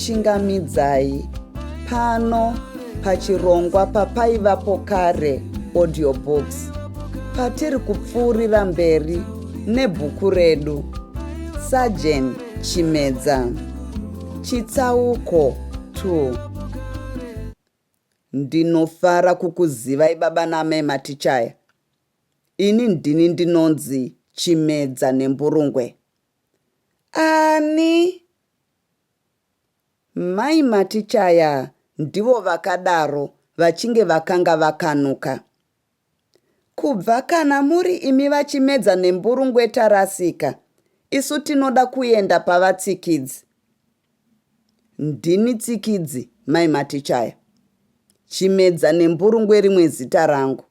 Ndinokuchingamidzai pano pachirongwa paPaivapo Kare Audiobooks patiri kupfuurira mberi nebhuku redu Sajeni Chimedza Chitsauko 2. Ndinofara kukuzivai baba naamai Matichaya. Ini ndini ndinonzi Chimedza Nemburungwe. Ani? Mai Matichaya ndivo vakadaro vachinge vakanga vakanuka. Kubva kana muri imi vaChimedza Nemburungwe tarasika, isu tinoda kuenda paVaTsikidzi. Ndini Tsikidzi, Mai Matichaya. Chimedza Nemburungwe rimwe zita rangu.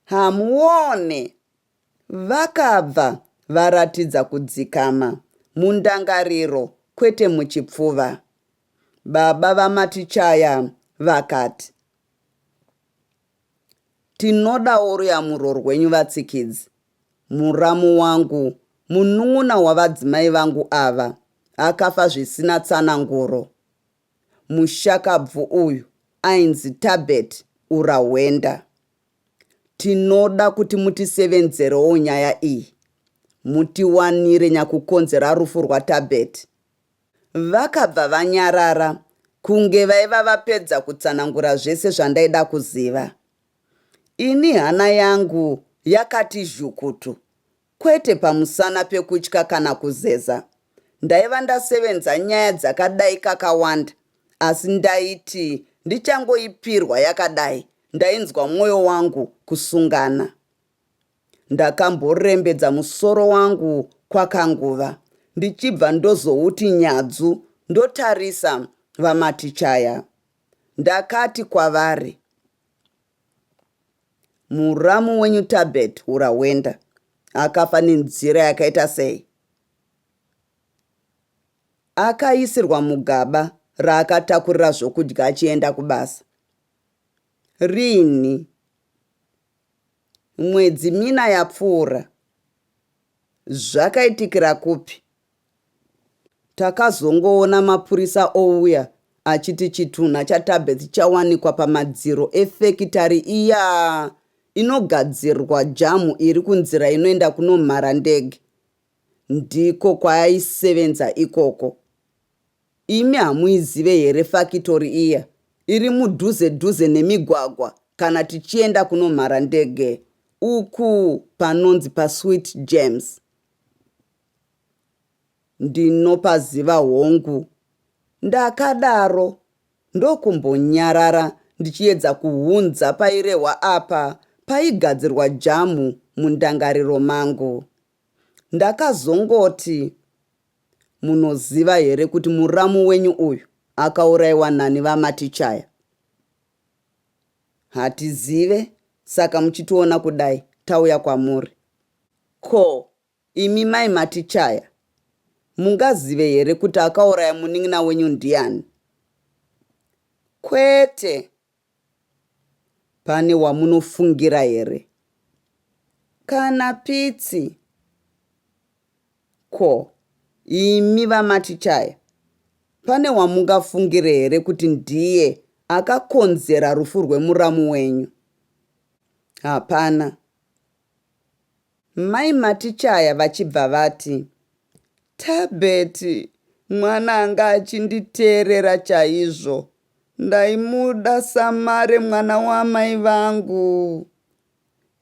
Hamuone! Vakabva varatidza kudzikama mundangariro kwete muchipfuva. Baba vaMatichaya vakati, Tinodawo ruyamuro rwenyu vaTsikidzi. Muramu wangu, munun'una wavadzimai vangu ava, akafa zvisina tsananguro. Mushakabvu uyu ainzi Tabet Urahwenda. Tinoda kuti mutisevenzerewo nyaya iyi, mutiwanire nyakukonzera rufu rwaTabet. Vakabva vanyarara kunge vaiva vapedza kutsanangura zvese zvandaida kuziva. Ini hana yangu yakati zhukutu Kwete pamusana pekutya kana kuzeza. Ndaiva ndasevenza nyaya dzakadai kakawanda asi ndaiti ndichangoipirwa yakadai ndainzwa mwoyo wangu kusungana. Ndakamborembedza musoro wangu kwakanguva ndichibva ndozouti nyadzu ndotarisa VaMatichaya. Ndakati kwavari. Muramu wenyu Tabet Hurawenda akafa nenzira yakaita sei? Akaisirwa mugaba raakatakurira zvokudya achienda kubasa. Rini? Mwedzi mina yapfuura. Zvakaitikira kupi? Takazongoona mapurisa ouya achiti chitunha chaTabeth chawanikwa pamadziro efekitari iya inogadzirwa jamu iri kunzira inoenda kunomhara ndege. Ndiko kwaaisevenza ikoko. Imi hamuizive here fakitori iya iri mudhuze dhuze nemigwagwa kana tichienda kunomhara ndege uku panonzi paSweet James? Ndinopaziva hongu, ndakadaro ndokumbonyarara ndichiedza kuunza pairehwa apa paigadzirwa jamu mundangariro mangu. Ndakazongoti, Munoziva here kuti muramu wenyu uyu akauraiwa nani VaMatichaya? Hatizive, saka muchitiona kudai tauya kwamuri. Ko, Imi mai Matichaya, mungazive here kuti akauraya munin'ina wenyu ndiani? Kwete. Pane wamunofungira here? Kana Pitsi. Ko, imi vaMatichaya, pane wamungafungire here kuti ndiye akakonzera rufu rwemuramu wenyu? Hapana. Mai Matichaya vachibva vati, Tabet mwana anga achinditeerera chaizvo. Ndaimuda samare mwana waamai vangu.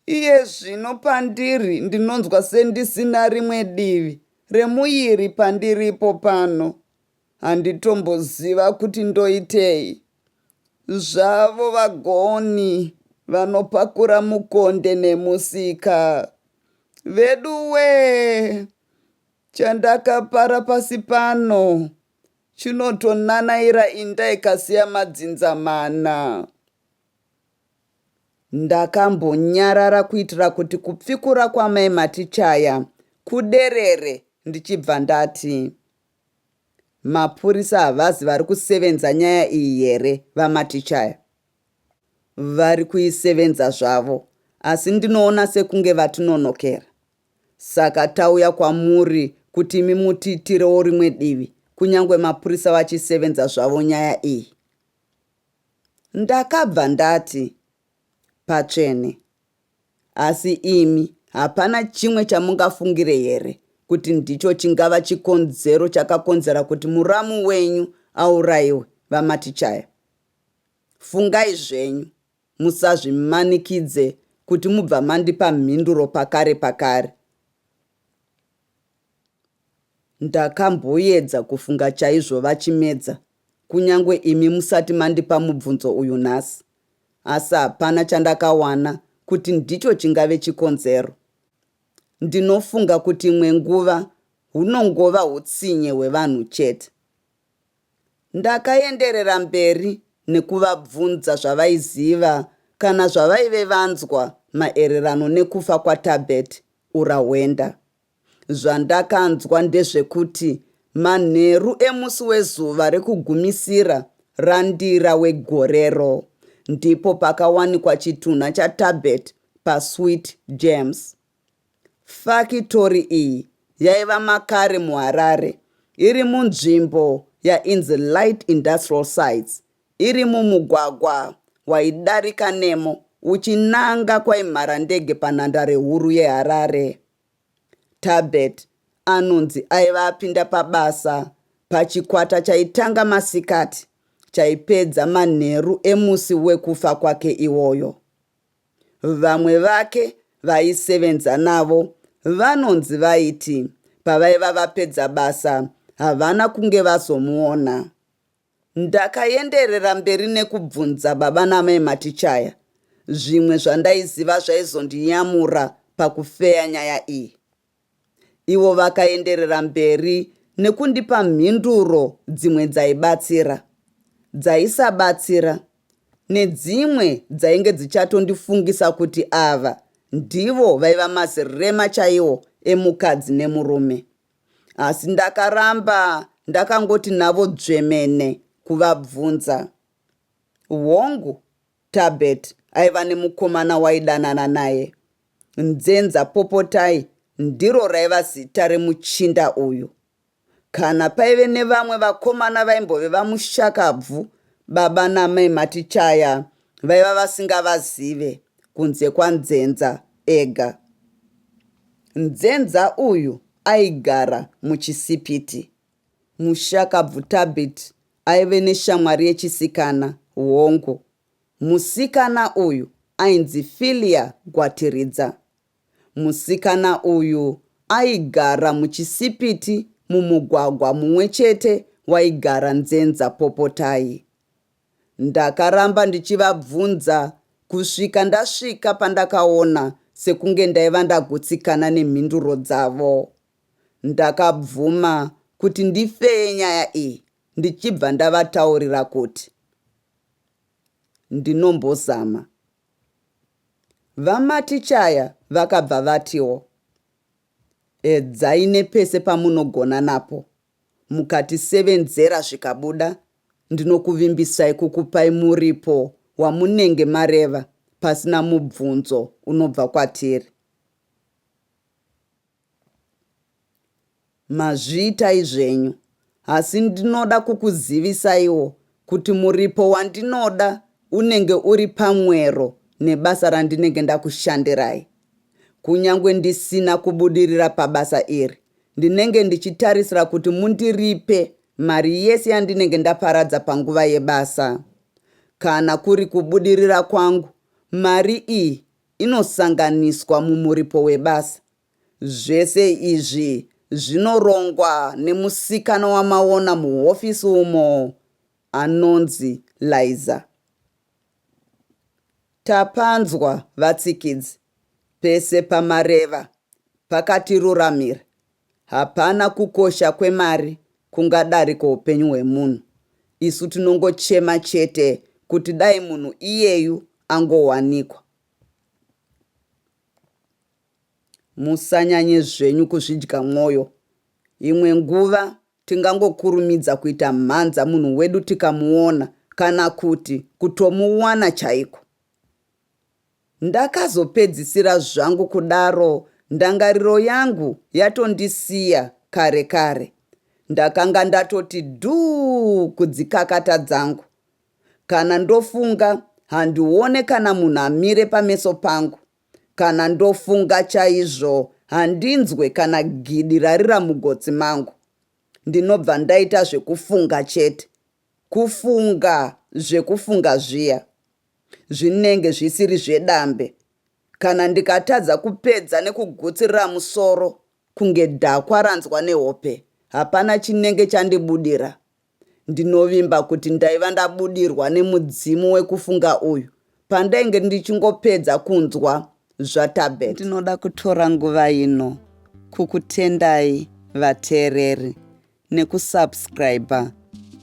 Iye zvino pandiri ndinonzwa sendisina rimwe divi remuyiri pandiripo pano. Handitomboziva kuti ndoitei. Zvavo vagoni vanopakura mukonde nemusika. Veduwee, chandakapara pasi pano chinotonanaira inda ikasiya madzinza mana. Ndakambonyarara kuitira kuti kupfikura kwamai Matichaya kuderere ndichibva ndati, Mapurisa havazi vari kusevenza nyaya iyi here VaMatichaya? Vari kuisevenza zvavo asi ndinoona sekunge vatinonokera. Saka tauya kwamuri kuti imi mutiitirewo rimwe divi kunyangwe mapurisa vachisevenza zvavo nyaya iyi. Ndakabva ndati, Patsvene. Asi imi hapana chimwe chamungafungire here kuti ndicho chingava chikonzero chakakonzera kuti muramu wenyu aurayiwe, VaMatichaya? Fungai zvenyu, musazvimanikidze kuti mubva mandipa mhinduro pakare pakare. Ndakamboedza kufunga chaizvo VaChimedza kunyangwe imi musati mandipa mubvunzo uyu nhasi, asi hapana chandakawana kuti ndicho chingave chikonzero. Ndinofunga kuti imwe nguva hunongova hutsinye hwevanhu chete. Ndakaenderera mberi nekuvabvunza zvavaiziva kana zvavaive vanzwa maererano nekufa kwaTabet Urahwenda. Zvandakanzwa ndezvekuti manheru emusi wezuva rekugumisira raNdira wegorero ndipo pakawanikwa chitunha chaTabet paSweet James. Fakitori iyi yaiva makare muHarare iri munzvimbo yainzi Light Industrial Sites iri mumugwagwa waidarika nemo uchinanga kwaimhara ndege panhandare huru yeHarare. Tabet anonzi aiva apinda pabasa pachikwata chaitanga masikati chaipedza manheru emusi wekufa kwake iwoyo. Vamwe vake vaisevenza navo vanonzi vaiti pavaiva vapedza basa havana kunge vazomuona. Ndakaenderera mberi nekubvunza baba namai Matichaya zvimwe zvandaiziva zvaizondiyamura pakufeya nyaya iyi. Ivo vakaenderera mberi nekundipa mhinduro dzimwe dzaibatsira, dzaisabatsira nedzimwe dzainge dzichatondifungisa kuti ava ndivo vaiva mazirema chaiwo emukadzi nemurume. Asi ndakaramba ndakangoti navo dzvemene kuvabvunza. Hongu, Tabet aiva nemukomana waidanana naye. Nzenza Popotai ndiro raiva zita remuchinda uyu. Kana paive nevamwe vakomana vaimbove vamushakabvu, baba namai Matichaya vaiva vasingavazive kunze kwaNzenza ega. Nzenza uyu aigara muchisipiti. Mushakabvu Tabit aive neshamwari yechisikana, hongu. Musikana uyu ainzi Filia Gwatiridza. Musikana uyu aigara muchisipiti mumugwagwa mumwe chete waigara Nzenza Popotai. Ndakaramba ndichivabvunza kusvika ndasvika pandakaona sekunge ndaiva ndagutsikana nemhinduro dzavo. Ndakabvuma kuti ndifeye nyaya iyi ndichibva ndavataurira kuti ndinombozama. VaMatichaya vakabva vatiwo, Edzai nepese pamunogona napo, mukatisevenzera zvikabuda, ndinokuvimbisai kukupai muripo wamunenge mareva pasina mubvunzo unobva kwatiri. Mazviitai zvenyu, asi ndinoda kukuzivisaiwo kuti muripo wandinoda unenge uri pamwero nebasa randinenge ndakushandirai. Kunyangwe ndisina kubudirira pabasa iri, ndinenge ndichitarisira kuti mundiripe mari yese yandinenge ndaparadza panguva yebasa. Kana kuri kubudirira kwangu, mari iyi inosanganiswa mumuripo webasa. Zvese izvi zvinorongwa nemusikana wamaona muhofisi umo anonzi Laiza. Tapanzwa vaTsikidzi, pese pamareva pakatiruramira. Hapana kukosha kwemari kungadarika upenyu hwemunhu. Isu tinongochema chete kuti dai munhu iyeyu angowanikwa. Musanyanye zvenyu kuzvidya mwoyo. Imwe nguva tingangokurumidza kuita mhanza munhu wedu tikamuona kana kuti kutomuwana chaiko. Ndakazopedzisira zvangu kudaro ndangariro yangu yatondisiya kare kare. Ndakanga ndatoti dhuu kudzikakata dzangu. Kana ndofunga handione kana munhu amire pameso pangu. Kana ndofunga chaizvo handinzwe kana gidi rarira mugotsi mangu. Ndinobva ndaita zvekufunga chete. Kufunga zvekufunga zviya. Zvinenge zvisiri zvedambe. Kana ndikatadza kupedza nekugutsirira musoro kunge dhakwa ranzwa nehope, hapana chinenge chandibudira. Ndinovimba kuti ndaiva ndabudirwa nemudzimu wekufunga uyu pandainge ndichingopedza kunzwa zvaTabet. Ndinoda kutora nguva ino kukutendai vateereri nekusubscriber.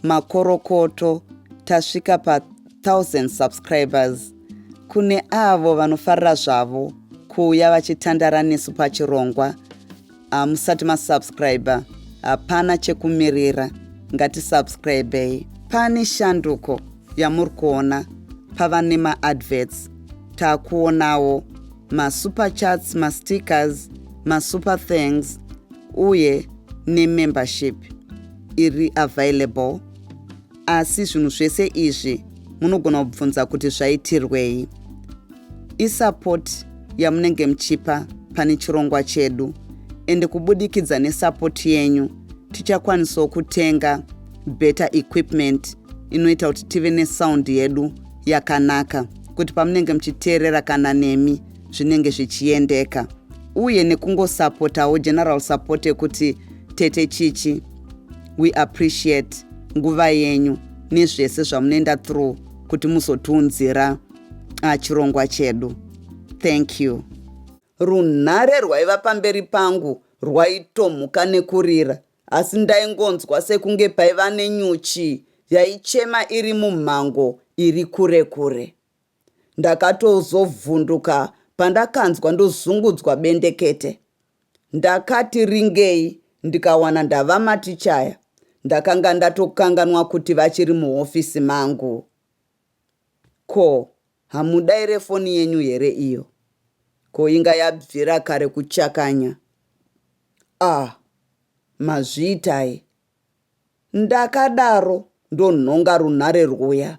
Makorokoto tasvika pa 1000 subscribers. Kune avo vanofarira zvavo kuuya vachitandara nesu pachirongwa hamusati masubscriber hapana chekumirira ngatisubscribei. Pane shanduko yamuri kuona pava nemaadverts takuonawo masuper chats mastickers masuper thanks uye nemembership iri available asi zvinhu zvese izvi munogona kubvunza kuti zvaitirwei isupport yamunenge muchipa pane chirongwa chedu ende kubudikidza nesupport yenyu tichakwanisawo kutenga better equipment inoita kuti tive nesound yedu yakanaka kuti pamunenge muchiteerera kana nemi zvinenge zvichiendeka uye nekungosapotawo general support yekuti tete chichi we appreciate nguva yenyu nezvese zvamunoenda through kuti muzotiunzira chirongwa chedu. Thank you. Runhare rwaiva pamberi pangu rwaitomhuka nekurira asi ndaingonzwa sekunge paiva nenyuchi yaichema iri mumhango iri kure kure. Ndakatozovhunduka pandakanzwa ndozungudzwa bendekete. Ndakati ringei ndikawana ndava matichaya. Ndakanga ndatokanganwa kuti vachiri muhofisi mangu. Ko hamudaire foni yenyu here iyo? Ko inga yabvira kare kuchakanya. Ah, mazviitai. Ndakadaro ndonhonga runhare rwuya.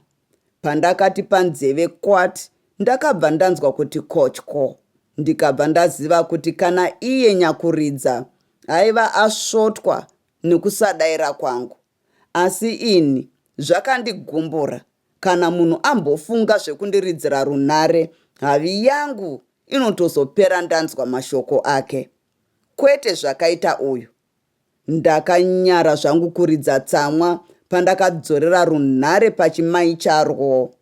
Pandakati panzeve kwati ndakabva ndanzwa kuti kotyo ndikabva ndaziva kuti kana iye nyakuridza aiva asvotwa nekusadaira kwangu. Asi ini zvakandigumbura kana munhu ambofunga zvekundiridzira runhare havi yangu inotozopera ndanzwa mashoko ake. Kwete zvakaita uyu. Ndakanyara zvangu kuridza tsamwa pandakadzorera runhare pachimai charwo.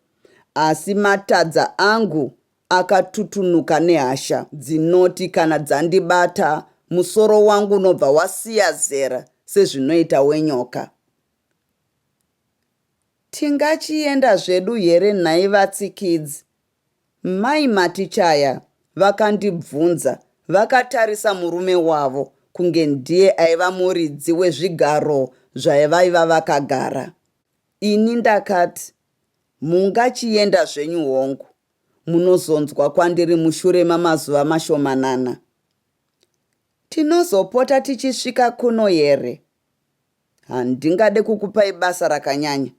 Asi matadza angu akatutunuka nehasha dzinoti kana dzandibata musoro wangu unobva wasiya zera sezvinoita wenyoka. Tingachienda zvedu here nhai vaTsikidzi? Mai Matichaya vakandibvunza vakatarisa murume wavo kunge ndiye aiva muridzi wezvigaro zvavaiva vakagara. Ini ndakati, Mungachienda zvenyu hongu, munozonzwa kwandiri mushure mamazuva mashomanana. Tinozopota tichisvika kuno here? Handingade kukupai basa rakanyanya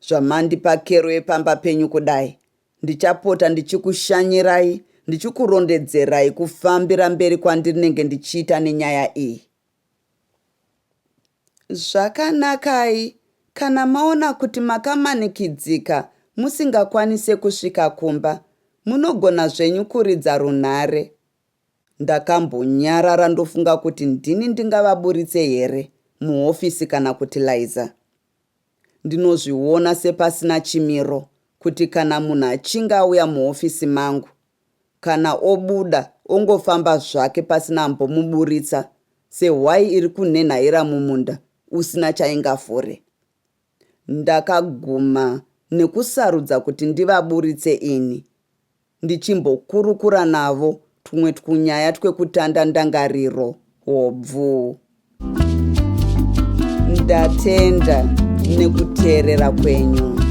zvamandipa kero yepamba penyu kudai. Ndichapota ndichikushanyirai ndichikurondedzerai kufambira mberi kwandinenge ndichiita nenyaya iyi. Zvakanakai kana maona kuti makamanikidzika musingakwanise kusvika kumba, munogona zvenyu kuridza runhare. Ndakambonyarara ndofunga kuti ndini ndingavaburitse here muhofisi kana kuti Laiza. Ndinozviona sepasina chimiro kuti kana munhu achinge auya muhofisi mangu, kana obuda ongofamba zvake pasina ambomuburitsa sehwai iri kunhenhaira mumunda usina chaingafure. Ndakaguma nekusarudza kuti ndivaburitse ini ndichimbokurukura navo twumwe twunyaya twekutanda ndangariro hobvu. Ndatenda nekuteerera kwenyu.